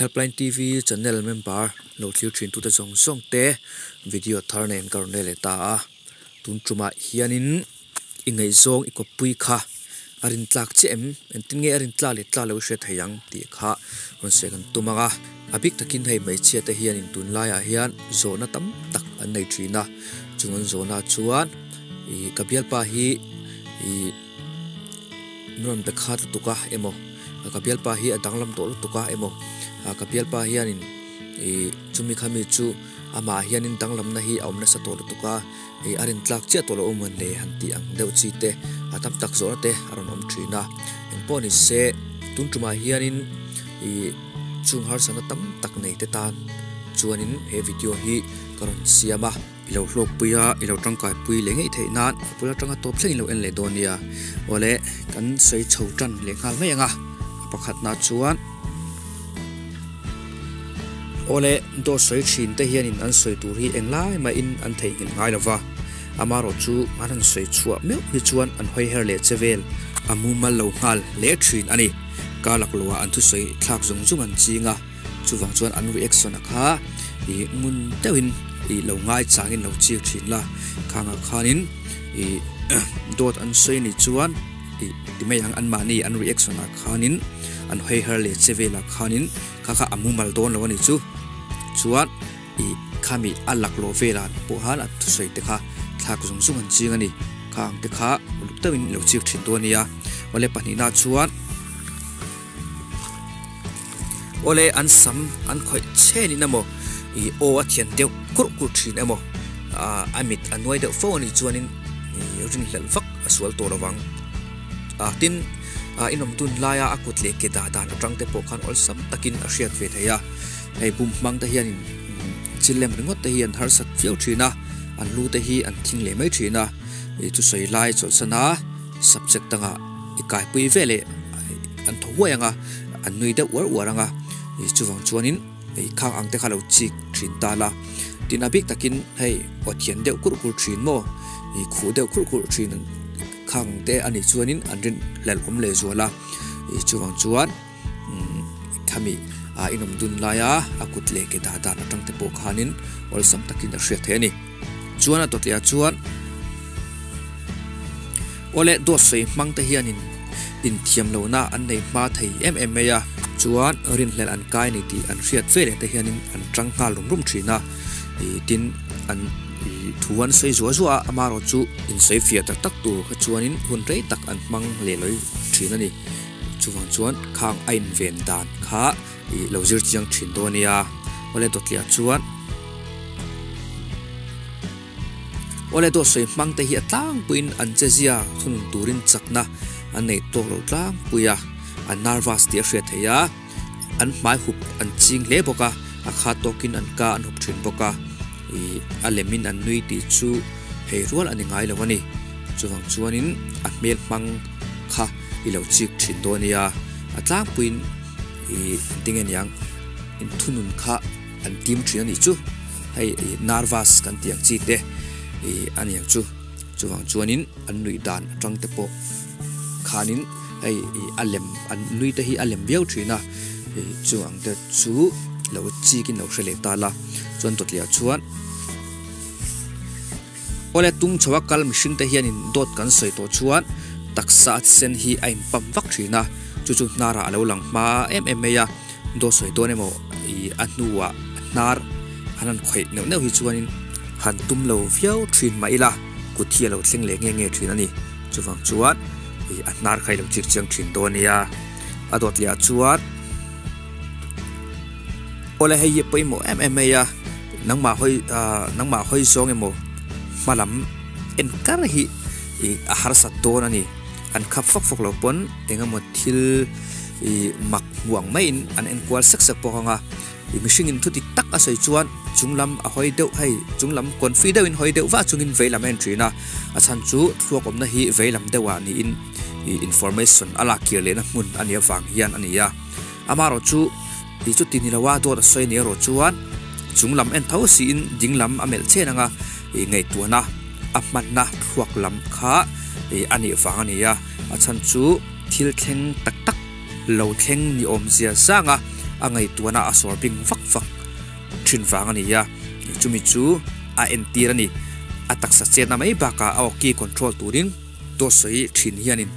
Helpline TV channel member lo thlir thin tute zawng zawng te video thar nen ka rawn leh leh ta a tun tumah hianin i ngaihzawng i kawppui kha a rin tlak chiah em engtin nge a rin tlak leh tlak lo i hriat thei ang tih kha rawn sawi kan tum ang a a bik takin hei hmeichhia te hianin tunlaiah hian zawhna tam tak an nei thin a chung an zawhna chuan ih ka bialpa hi ih. Min rawn be khat lutuk a emaw ka bialpa hi a danglam tawh lutuk a emaw ka bialpa hianin ih chumi khami chu amah hianin danglamna hi a awm nasa tawh lutuk a ih a rintlak chiah tawh loh awm le han tih ang deuh chi te a tam tak zawhna te a rawn awm thin a engpawh ni se tun tumah hianin ih chung harsatna tam tak nei te tan chuanin he video hi ka rawn siam a. I lo hlawkpui a, i lo tangkaipui leh ngei theih nan a bul atanga tawp thleng i lo en leh dawn nia. Awle, kan sawi chho tan leh nghal mai ang a, a pakhatna chuan Awle, dawt sawi thin te hianin an sawi tur hi englai mahin an theihnghilh ngai lo va, amaherawh chu an han sawi chhuah meuh hi chuan an hawi her leh che vel a mumal lo nghal hle thin a ni. Kar lakloah an thusawi thlak zung zung an ching a. Chuvang chuan an reaction a kha ih ngun deuhin ih lo ngai changin lo chik thin la, khangah khanin ih dawt an sawi anih chuan ih ti mai ang anmahni an reaction ah khanin an hawi har leh che velah khanin kha kha a mumal dawn lo anih chu chuan ih khami a laklawh velah pawh khan a thusawi te kha thlak zung zung an ching a ni, khang te kha uluk deuhin lo chik thin dawn a nia, awle pahnihna chuan. Awle an sam an khawih chhen in emaw ih aw a thian deuh kurh kurh thin emaw ah a mit a nuai deuh fo a nih chuanin ih rinhlelh vak a sual tawh lovang ah tin ah inawm dun laia a kut leh ke dah dan atang te pawh khan awlsam takin a hriat ve thei a hei bum hmang te hianin chil lem ringawt te hi an harsat viau thin a an lu te hi an thing leh mai thin a ih thusawi lai chawlhsan a subject dangah i kaipui ve leh an thaw huai ang a, an nui deuh uar uar ang a, ih chuvang chuanin ih khang ang te kha lo chik thin ta la, tin a bik takin hei aw thian deuh kurh kurh thin maw ih khuh deuh kurh kurh thin khang te a nih chuanin an rin hlelh awm leh zual a, ih chuvang chuan umm khami ah inawm dun laia a kut leh ke dah dan atang te pawh khanin awlsam takin a hriat theih a ni. Chuan a tawtliah chuan Awle dawt sawi hmang te hianin inthiam lohna an nei hma thei em em mai a, chuan rinhlelh an kai ni tih an hriat ve leh te hianin an tang nghal rum rum thin a, ih tin an ih thu an sawi zuah zuah a, amaherawh chu insawi fiah tak tak tur kha chuanin hun rei tak an hmang leh lawi thin a ni. Chuvang chuan khang a inven dan kha ih lo zir chiang thin dawn nia. Awle dawtliah chuan Awle dawt sawi hmang te hi a tlangpuiin an che zia thunun turin chakna an nei tawk lo tlangpui a, an nervous tih a hriat theih a, an hmai hup an ching hle bawk a, a khat tawkin an ka an hup thin bawk a, ih a lemin an nui tih chu hei rual a ni ngai lo a ni. Chuvang chuanin a hmel hmang kha i lo chik thin dawn nia, a tlangpuiin ih engtin nge niang inthunun kha an tim thin a nih chu hei ih nervous kan tih ang chi te ih a ni ang chu chuvang chuanin an nuih dan atang te pawh khanin hei ih a lem an nui te hi a lem viau thin a ih chu ang te chu lo chikin lo hre leh ta la chuan dawtliah chuan. Awle tung chho a kal mihring te hianin dawt kan sawi tawh chuan taksa a sen hi a in pump vak thin a, chu chu hnar ah a lo lang hma em em mai a, dawt sawi dawn emaw ih a hnuah hnar an han khawih neuh neuh hi chuanin han tum lo viau thin mah ila kut hi a lo thleng leh nge nge thin a ni. Chuvang chuan ih a hnar kha i lo chik chiang thin dawn nia, a dawt leh ah chuan. Awle hei hi a pawimawh em em mai a, nangmah hawi ah nangmah hawi zawng emaw hma lam en kar hi ih a harsat dawn a ni. An khap fak fak lo pawn eng emaw thil ih mak hmu ang maiin an en kual sek sek bawk ang a, ih mihring in thu dik tak a sawi chuan chung lam a hawi deuh hei chung lam confi deuhin hawi deuh vah chungin vei lam a en thin a, a chhan chu thluak awmna hi vei lam deuhah niin ih information a lak kir lehna hmun a nih avang hian a ni a. Amaherawh chu tih chu ti ni lo a, dawt a sawi ni erawh chuan chung lam en tho siin ding lam a melh chen ang a, ih ngaihtuahna a hmanna thluak lam kha ih a nih vang a ni a, a chhan chu thil thleng tak tak lo thleng ni awm zia zang a, a ngaihtuahna a sawr bing vak vak thin vang a ni a, chumi chu a entir a ni. A taksa chetna mai bakah a awki control turin dawt sawi thin hianin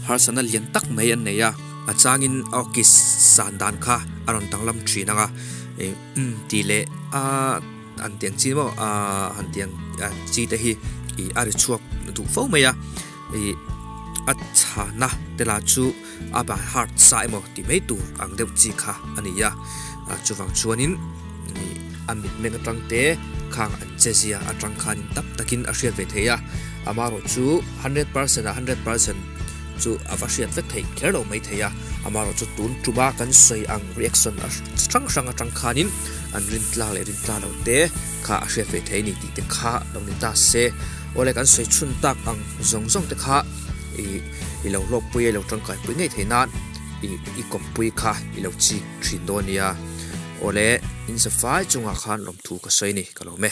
harsatna lian tak mai an nei a, a changin a awki san dan kha a rawn danglam thin ang a, umm tih leh a an tiang chi maw ahh han tiang chi te hi ih a ri chhuak duh fo mai a, ih a chhana te lah chu a by heart sa emaw tih mai tur ang deuh chi kha a ni a, chuvang chuanin ih a mitmeng atang te khang an che zia atang khanin tam takin a hriat ve thei a, amaherawhchu 100% ah 100% chu a va hriat vek theih kher lo mai thei a, amaherawhchu tun tuma kan sawi ang reaction a hrang hrang atang khanin an rin tlak leh rin tlak lo te kha a hriat ve thei a ni tih te kha lo ni ta se, awle kan sawi chhun tak ang zawng zawng te kha ih i lo hlawkpui a i lo tangkaipui ngei theih nan ih i kawppui kha i lo chik thin dawn nia, awle in safai chungah khan lawmthu ka sawi a ni ka lawm e.